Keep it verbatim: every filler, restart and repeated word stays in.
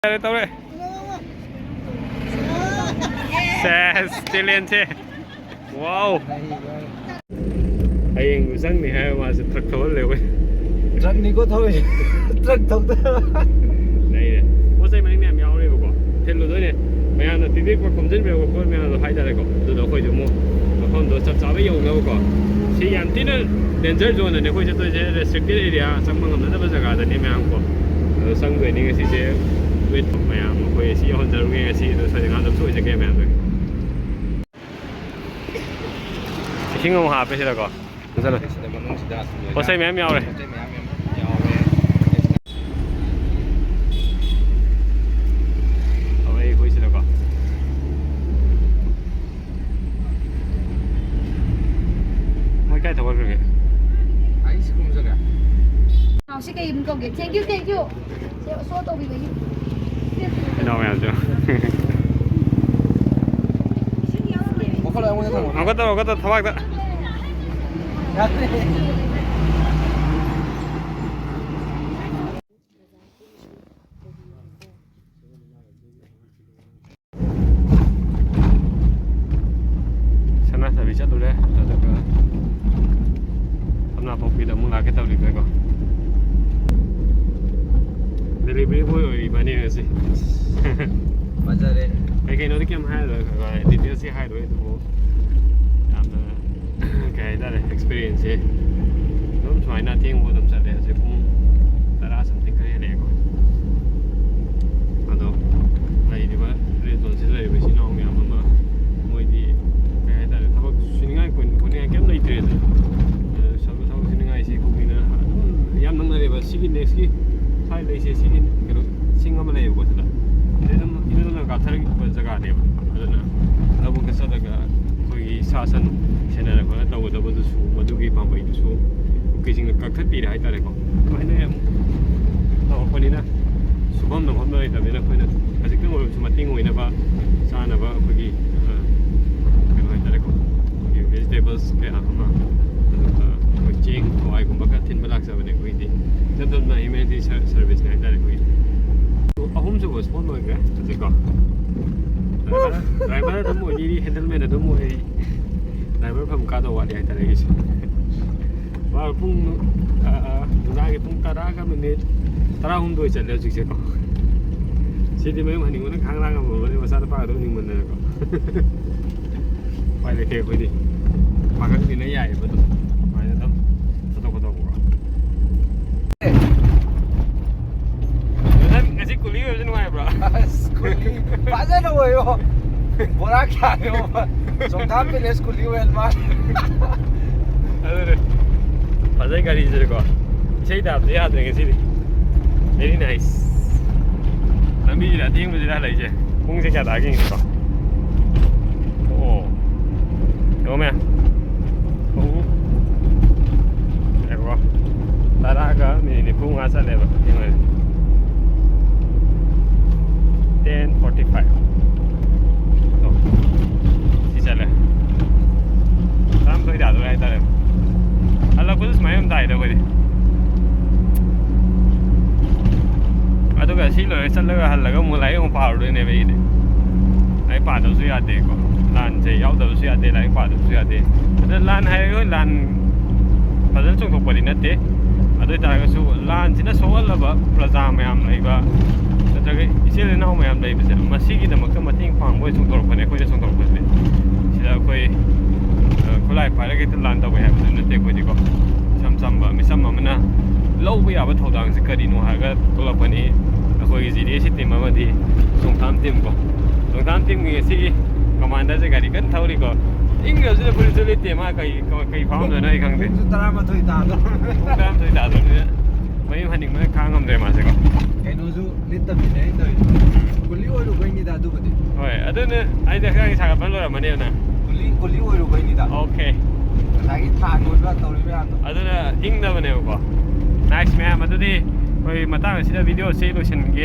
ꯌꯥꯔꯦ, ꯇꯧꯔꯦ꯫ ꯁꯦꯁ, ꯇꯦꯂꯦꯟꯁꯦ꯫ ꯋꯥꯎ꯫ ꯍꯌꯦꯡ ꯆꯪꯅꯤ ꯍꯥꯏꯕ ꯃꯥꯁꯦ ꯇ꯭ꯔꯛ ꯊꯧꯍꯜꯂꯦ ꯑꯩꯈꯣꯏ꯫ ꯇ꯭ꯔꯛꯅꯤꯀꯣ ꯊꯧꯔꯤꯁꯦ꯫ ꯇ꯭ꯔꯛ ꯊꯧꯗ꯫ ꯂꯩꯔꯦ꯫ ꯄꯣꯠ ꯆꯩ ꯃꯅꯤꯡ ꯃꯌꯥꯝ ꯌꯥꯎꯔꯦꯕꯀꯣ꯫ ꯊꯤꯜꯂꯨꯗꯣꯏꯅꯦ꯫ ꯃꯌꯥꯝꯅ ꯄꯤꯕꯤꯔꯛꯄ ꯈꯣꯝꯖꯤꯟꯕꯤꯔꯛꯄ ꯄꯣꯠ ꯃꯌꯥꯝꯗꯣ ꯍꯥꯏꯇꯥꯔꯦꯀꯣ꯫ ꯑꯗꯨꯗꯣ ꯑꯩꯈꯣꯏꯁꯨ ꯑꯃꯨꯛ ꯃꯐꯝꯗꯣ ꯆꯞ ꯆꯥꯕ ꯌꯧꯅꯕꯀꯣ꯫ ꯁꯤ ꯌꯥꯝ ꯊꯤꯅ danger zoneꯗꯅꯦ ꯑꯩꯈꯣꯏ ꯆꯠꯇꯣꯏꯁꯦ꯫ Restricted area, ꯆꯪꯕ ꯉꯝꯅꯗꯕ ꯖꯒꯥꯗꯅꯦ ꯃꯌꯥꯝꯀꯣ꯫ ꯑꯗꯣ ꯆꯪꯗꯣꯏꯅꯤ ꯉꯁꯤꯁꯦ꯫ With ꯃꯌꯥꯝ ꯑꯩꯈꯣꯏ ꯁꯤ ꯌꯧꯍꯟꯖꯔꯨꯒꯦ ꯉꯁꯤ꯫ ꯑꯗꯣ ꯁꯣꯏꯗꯅ ꯑꯗꯨꯝ ꯁꯣꯏꯖꯒꯦ ꯃꯌꯥꯝꯗ꯫ ꯏꯁꯤꯡ ꯑꯃꯨꯛ ꯍꯥꯞꯄꯦ ꯁꯤꯗꯀꯣ꯫ ꯆꯠꯂꯣ꯫ ꯁꯤꯗ ꯃꯅꯨꯡꯁꯤꯗ ꯄꯣꯠ ꯆꯩ ꯃꯌꯥꯝ ꯌꯥꯎꯔꯦ꯫ ꯄꯣꯠ ꯆꯩ ꯃꯌꯥꯝ ꯌꯥꯝ ꯌꯥꯎꯔꯦ꯫ ꯍꯧꯔꯛꯑꯦ ꯑꯩꯈꯣꯏ ꯁꯤꯗꯀꯣ꯫ ꯃꯣꯏ ꯀꯥꯏ ꯊꯧꯒꯠꯈ꯭ꯔꯒꯦ? ꯑꯩ ꯁꯤ ꯀꯨꯝꯖꯒꯦ꯫ ꯁꯤ ꯀꯩ ꯑꯃꯨꯛ ꯀꯧꯒꯦ? Thank you, thank you꯫ ꯁꯣ ꯇꯧꯕꯤꯕꯒꯤ꯫ ꯀꯩꯅꯣ ꯃꯌꯥꯝꯁꯨ꯫ ꯏꯁꯤꯡ ꯌꯥꯎꯔꯝꯃꯦ꯫ ꯍꯧꯒꯠꯂꯣ, ꯑꯩꯉꯣꯟꯗ ꯊꯝꯃꯣ꯫ ꯍꯧꯒꯠꯇ, ꯍꯧꯒꯠꯇ, ꯊꯕꯥꯛꯇ꯫ ꯌꯥꯗ꯭ꯔꯦ꯫ ꯁꯅꯥꯊꯕꯤ ꯆꯠꯂꯨꯔꯦ, ꯑꯗꯨꯒ ꯁꯝꯅꯥꯄꯣꯛꯄꯤꯗ ꯑꯃꯨꯛ ꯂꯥꯛꯀꯦ ꯇꯧꯔꯤꯕꯀꯣ꯫ Delivery boy ꯑꯣꯏꯔꯤꯕꯅꯦ ꯉꯁꯤ꯫ ꯐꯖꯔꯦ꯫ ꯀꯩ ꯀꯩꯅꯣꯗꯤ ꯀꯩꯝ ꯍꯥꯏꯔꯣꯏ, detailsꯁꯤ ꯍꯥꯏꯔꯣꯏ, ꯑꯗꯨꯕꯨ ꯌꯥꯝꯅ ꯀꯩ ꯍꯥꯏꯇꯥꯔꯦ, experienceꯁꯦ ꯑꯗꯨꯝ ꯁꯨꯃꯥꯏꯅ ꯑꯊꯦꯡꯕ ꯑꯗꯨꯝ ꯆꯠꯂꯦ꯫ ꯍꯧꯖꯤꯛ ꯄꯨꯡ ꯇꯔꯥ something ꯈꯔ ꯍꯦꯜꯂꯛꯑꯦꯀꯣ꯫ ꯑꯗꯣ ꯂꯩꯔꯤꯕ red zoneꯁꯤꯗ ꯂꯩꯔꯤꯕ ꯏꯆꯤꯜ ꯏꯅꯥꯎ ꯃꯌꯥꯝ ꯑꯃ, ꯃꯣꯏꯗꯤ ꯀꯩ ꯍꯥꯏꯇꯥꯔꯦ, ꯊꯕꯛ ꯁꯨꯅꯤꯡꯉꯥꯏ ꯈꯣꯠꯅꯤꯡꯉꯥꯏ ꯀꯩꯝ ꯂꯩꯇ꯭ꯔꯦꯗꯅ꯫ ꯑꯗꯣ ꯊꯕꯛ ꯁꯨꯅꯤꯡꯉꯥꯏꯁꯤ ꯀꯨꯀꯤꯅ ꯑꯗꯨꯝ ꯌꯥꯝ ꯅꯛꯅꯔꯦꯕ꯫ ꯁꯤꯒꯤ next ꯀꯤ ꯁ꯭ꯋꯥꯏ ꯂꯩꯁꯦ, ꯁꯤꯒꯤ ꯀꯩꯅꯣ ꯆꯤꯡ ꯑꯃ ꯂꯩꯌꯦꯕꯀꯣ ꯁꯤꯗ꯫ ꯁꯤꯗ ꯑꯗꯨꯝ ꯏꯅꯛ ꯅꯛꯅ ꯀꯥꯞꯊꯔꯛꯄ ꯖꯒꯥꯅꯦꯕ꯫ ꯑꯗꯨꯅ ꯂꯧꯕꯨꯛꯇ ꯆꯠꯂꯒ ꯑꯩꯈꯣꯏꯒꯤ ꯁꯥ ꯁꯟ ꯁꯦꯟꯅ ꯈꯣꯠꯅ ꯇꯧꯒꯗꯕꯗꯨꯁꯨ, ꯃꯗꯨꯒꯤ ꯄꯥꯝꯕꯩꯗꯨꯁꯨ ꯀꯨꯀꯤꯁꯤꯡꯅ ꯀꯛꯊꯠꯄꯤꯔꯦ ꯍꯥꯏꯇꯥꯔꯦꯀꯣ꯫ ꯑꯗꯨꯃꯥꯏꯅ ꯌꯥꯝ ꯇꯧꯔꯛꯄꯅꯤꯅ ꯁꯨꯐꯝ ꯅꯣꯝꯐꯝꯗꯣ ꯂꯩꯇꯕꯅꯤꯅ ꯑꯩꯈꯣꯏꯅ ꯈꯖꯤꯛꯇꯪ ꯑꯣꯏꯔꯕꯁꯨ ꯃꯇꯦꯡ ꯑꯣꯏꯅꯕ ꯆꯥꯅꯕ ꯑꯩꯈꯣꯏꯒꯤ, ꯑ, ꯀꯩꯅꯣ ꯍꯥꯏꯇꯥꯔꯦꯀꯣ, ꯑꯩꯈꯣꯏꯒꯤ vegetables ꯀꯌꯥ ꯑꯃ, ꯑꯗꯨꯒ ꯑꯩꯈꯣꯏ ꯆꯦꯡ ꯍꯋꯥꯏꯒꯨꯝꯕ ꯈꯔ ꯊꯤꯟꯕ ꯂꯥꯛꯆꯕꯅꯦ ꯑꯩꯈꯣꯏꯒꯤꯗꯤ꯫ ꯏꯆꯝ ꯆꯝꯅ humanity ser-, serviceꯅꯦ ꯍꯥꯏꯇꯥꯔꯦ ꯑꯩꯈꯣꯏꯒꯤꯗꯤ꯫ ꯑꯗꯣ ꯑꯍꯨꯝ ꯁꯨꯕ ꯁ꯭ꯄꯣꯠ ꯂꯣꯏꯈ꯭ꯔꯦ ꯍꯧꯖꯤꯛꯀꯣ꯫ ꯗ꯭ꯔꯥꯏꯚꯔ, ꯗ꯭ꯔꯥꯏꯚꯔ ꯑꯗꯨꯝ ꯑꯣꯏꯅꯤꯡꯉꯤ, ꯍꯦꯟꯗꯜꯃꯦꯟ ꯑꯗꯨꯝ ꯑꯣꯏ꯫ ꯗ꯭ꯔꯥꯏꯚꯔ ꯐꯝ ꯀꯥꯗꯧ ꯋꯥꯠꯂꯤ ꯍꯥꯏꯇꯥꯔꯦ ꯑꯩꯒꯤꯁꯦ꯫ ꯃꯥ ꯄꯨꯡ, ꯑ, ꯑ, ꯅꯨꯡꯗꯥꯡꯒꯤ ꯄꯨꯡ ꯇꯔꯥꯒ ꯃꯤꯅꯤꯠ ꯇꯔꯥꯍꯨꯝꯗꯣꯏ ꯆꯠꯂꯦ ꯍꯧꯖꯤꯛꯁꯦꯀꯣ꯫ ꯁꯤꯗꯤ ꯃꯌꯨꯝ ꯍꯟꯅꯤꯡꯕꯅ ꯈꯥꯡ ꯂꯥꯡ ꯉꯝꯃꯕꯅꯤ, ꯃꯆꯥꯅꯨꯄꯥꯒ ꯑꯗꯨꯝ ꯍꯟꯅꯤꯡꯃꯟꯗꯅꯀꯣ꯫ ꯎꯄꯥꯏ ꯂꯩꯇꯦ ꯑꯩꯈꯣꯏꯗꯤ꯫ ꯄꯥꯈꯪꯅꯤꯅ ꯌꯥꯏꯌꯦꯕ ꯑꯗꯨꯝ꯫ ꯑꯗꯨꯃꯥꯏꯅ ꯑꯗꯨꯝ ꯆꯠꯊꯣꯛ ꯈꯣꯠꯇꯣꯛꯄꯀꯣ꯫ ꯅꯪ ꯉꯁꯤ ꯀꯨꯂꯤ ꯑꯣꯏꯕꯁꯦ ꯅꯨꯡꯉꯥꯏꯕ꯭ꯔꯣ? ꯑꯁ, ꯀꯨꯂꯤ ꯐꯖꯅ ꯑꯣꯏꯌꯣ꯫ ꯕꯣꯔꯥ ꯀꯌꯥꯅꯣ? ꯆꯣꯡꯊꯥꯝ ꯄꯦꯂꯦꯁ ꯀꯨꯂꯤ ꯑꯣꯏꯍꯟ ꯃꯥꯜꯂꯦ꯫ ꯑꯗꯨꯅꯦ꯫ ꯐꯖꯩ ꯒꯥꯔꯤꯁꯤꯀꯣ꯫ ꯏꯁꯩ ꯇꯥꯕꯗꯤ ꯌꯥꯗ꯭ꯔꯦ ꯉꯁꯤꯗꯤ꯫ Very nice꯫ ꯂꯝꯕꯤꯁꯤꯗ ꯑꯊꯦꯡꯕꯁꯤꯗ ꯍꯜꯂꯛꯏꯁꯦ꯫ ꯄꯨꯡꯁꯦ ꯀꯌꯥ ꯇꯥꯒꯦ ꯌꯦꯡꯁꯤꯀꯣ꯫ ꯑꯣ꯫ ꯌꯦꯡꯉꯣꯃꯦ꯫ ꯄꯨꯡ, ꯉꯥꯏꯈꯣꯀꯣ꯫ ꯇꯔꯥꯒ ꯃꯤꯅꯤꯠ ꯅꯤꯐꯨ ꯃꯉꯥ ꯆꯠꯂꯦꯕ꯫ ꯌꯦꯡꯉꯣꯅꯦ꯫ Ten forty five꯫ ꯑꯣ꯫ ꯁꯤ ꯆꯠꯂꯦ꯫ ꯇꯔꯥꯃꯥꯊꯣꯏ ꯇꯥꯗꯣꯔꯦ ꯍꯥꯏꯇꯥꯔꯦ꯫ ꯍꯜꯂꯛꯄꯗ ꯁꯨꯃꯥꯏꯅ ꯑꯗꯨꯝ ꯇꯥꯏꯗ ꯑꯩꯈꯣꯏꯗꯤ꯫ ꯑꯗꯨꯒ ꯁꯤ ꯂꯣꯏꯔ ꯆꯠꯂꯒ ꯍꯜꯂꯒ ꯑꯃꯨꯛ ꯂꯥꯏꯔꯤꯛ ꯑꯃꯨꯛ ꯄꯥꯔꯨꯗꯣꯏꯅꯦꯕ ꯑꯩꯗꯤ꯫ ꯂꯥꯏꯔꯤꯛ ꯄꯥꯗꯕꯁꯨ ꯌꯥꯗꯦꯀꯣ꯫ ꯂꯥꯟꯁꯦ ꯌꯥꯎꯗꯕꯁꯨ ꯌꯥꯗꯦ, ꯂꯥꯏꯔꯤꯛ ꯄꯥꯗꯕꯁꯨ ꯌꯥꯗꯦ꯫ ꯑꯗ ꯂꯥꯟ ꯍꯥꯏꯔꯒ ꯍꯣꯏ ꯂꯥꯟ ꯐꯖꯅ ꯆꯣꯡꯊꯣꯛꯄꯗꯤ ꯅꯠꯇꯦ꯫ ꯑꯗꯨ ꯑꯣꯏ ꯇꯥꯔꯒꯁꯨ ꯂꯥꯟꯁꯤꯅ ꯁꯣꯛꯍꯜꯂꯕ ꯄ꯭ꯔꯖꯥ ꯃꯌꯥꯝ ꯂꯩꯕ, ꯅꯠꯇ꯭ꯔꯒ ꯏꯆꯤꯜ ꯏꯅꯥꯎ ꯃꯌꯥꯝ ꯂꯩꯕꯁꯦ, ꯃꯁꯤꯒꯤꯗꯃꯛꯇ ꯃꯇꯦꯡ ꯄꯥꯡꯕ ꯑꯣꯏꯅ ꯆꯣꯡꯊꯣꯔꯛꯄꯅꯦ ꯑꯩꯈꯣꯏꯅ ꯆꯣꯡꯊꯣꯔꯛꯄꯁꯦ꯫ ꯁꯤꯗ ꯑꯩꯈꯣꯏ, ꯑ, ꯈꯨꯠꯂꯥꯏ ꯄꯥꯏꯔꯒ ꯍꯦꯛꯇ ꯂꯥꯟ ꯇꯧꯕ ꯍꯥꯏꯕꯗꯨ ꯅꯠꯇꯦ ꯑꯩꯈꯣꯏꯗꯤꯀꯣ꯫ ꯏꯆꯝ ꯆꯝꯕ ꯃꯤꯆꯝ ꯑꯃꯅ ꯂꯧꯕ ꯌꯥꯕ ꯊꯧꯗꯥꯡꯁꯦ ꯀꯔꯤꯅꯣ ꯍꯥꯏꯔꯒ ꯊꯣꯛꯂꯛꯄꯅꯤ꯫ ꯑꯩꯈꯣꯏꯒꯤ G D S C team ꯑꯃꯗꯤ ꯆꯣꯡꯊꯥꯝ ꯇꯤꯝ ꯀꯣ꯫ ꯆꯣꯡꯊꯥꯝ ꯇꯤꯝꯒꯤ ꯉꯁꯤꯒꯤ ꯀꯃꯥꯟꯗꯔꯁꯦ ꯒꯥꯔꯤ ꯀꯟꯅ ꯊꯧꯔꯤꯀꯣ꯫ ꯏꯪꯈ꯭ꯔꯕꯁꯤꯗ ꯐꯨꯔꯤꯠꯁꯨ ꯂꯤꯠꯇꯦ, ꯃꯥ ꯀꯩ, ꯀꯩ ꯐꯥꯎꯔꯝꯗꯣꯏꯅꯣ ꯑꯩ ꯈꯪꯗꯦ꯫ ꯄꯨꯡꯁꯨ ꯇꯔꯥꯃꯥꯊꯣꯏ ꯇꯥꯗꯧꯔꯦ꯫ ꯄꯨꯡ ꯇꯔꯥꯃꯥꯊꯣꯏ ꯇꯥꯗꯧꯔꯕꯅꯤꯅ ꯃꯌꯨꯝ ꯍꯟꯅꯤꯡꯕꯅ ꯈꯥꯡ ꯉꯝꯗ꯭ꯔꯦ ꯃꯥꯁꯦꯀꯣ꯫ ꯀꯩꯅꯣꯁꯨ ꯂꯤꯠꯇꯕꯤꯅꯦ ꯑꯩꯅ ꯇꯧꯔꯤꯁꯦ꯫ ꯀꯨꯂꯤ ꯑꯣꯏꯔꯨꯕꯩꯅꯤꯗ ꯑꯗꯨꯕꯨꯗꯤ꯫ ꯍꯣꯏ, ꯑꯗꯨꯅ ꯑꯩꯗꯤ ꯍꯛꯆꯥꯡ ꯁꯥꯒꯠꯄ ꯂꯣꯏꯔꯝꯃꯅꯤ ꯑꯗꯨꯅ꯫ ꯀꯨꯂꯤ, ꯀꯨꯂꯤ ꯑꯣꯏꯔꯨꯕꯩꯅꯤꯗ꯫ ꯑꯣꯀꯦ꯫ ꯉꯁꯥꯏꯒꯤ ꯊꯥ ꯅꯣꯏꯕ ꯇꯧꯔꯤ ꯃꯌꯥꯝꯗꯣ꯫ ꯑꯗꯨꯅ ꯏꯪꯗꯕꯅꯦꯕꯀꯣ꯫ Nice ꯃꯌꯥꯝ, ꯑꯗꯨꯗꯤ ꯑꯩꯈꯣꯏ ꯃꯇꯥꯡ ꯑꯁꯤꯗ ꯚꯤꯗꯤꯑꯣꯁꯤ ꯂꯣꯏꯁꯤꯟꯒꯦ꯫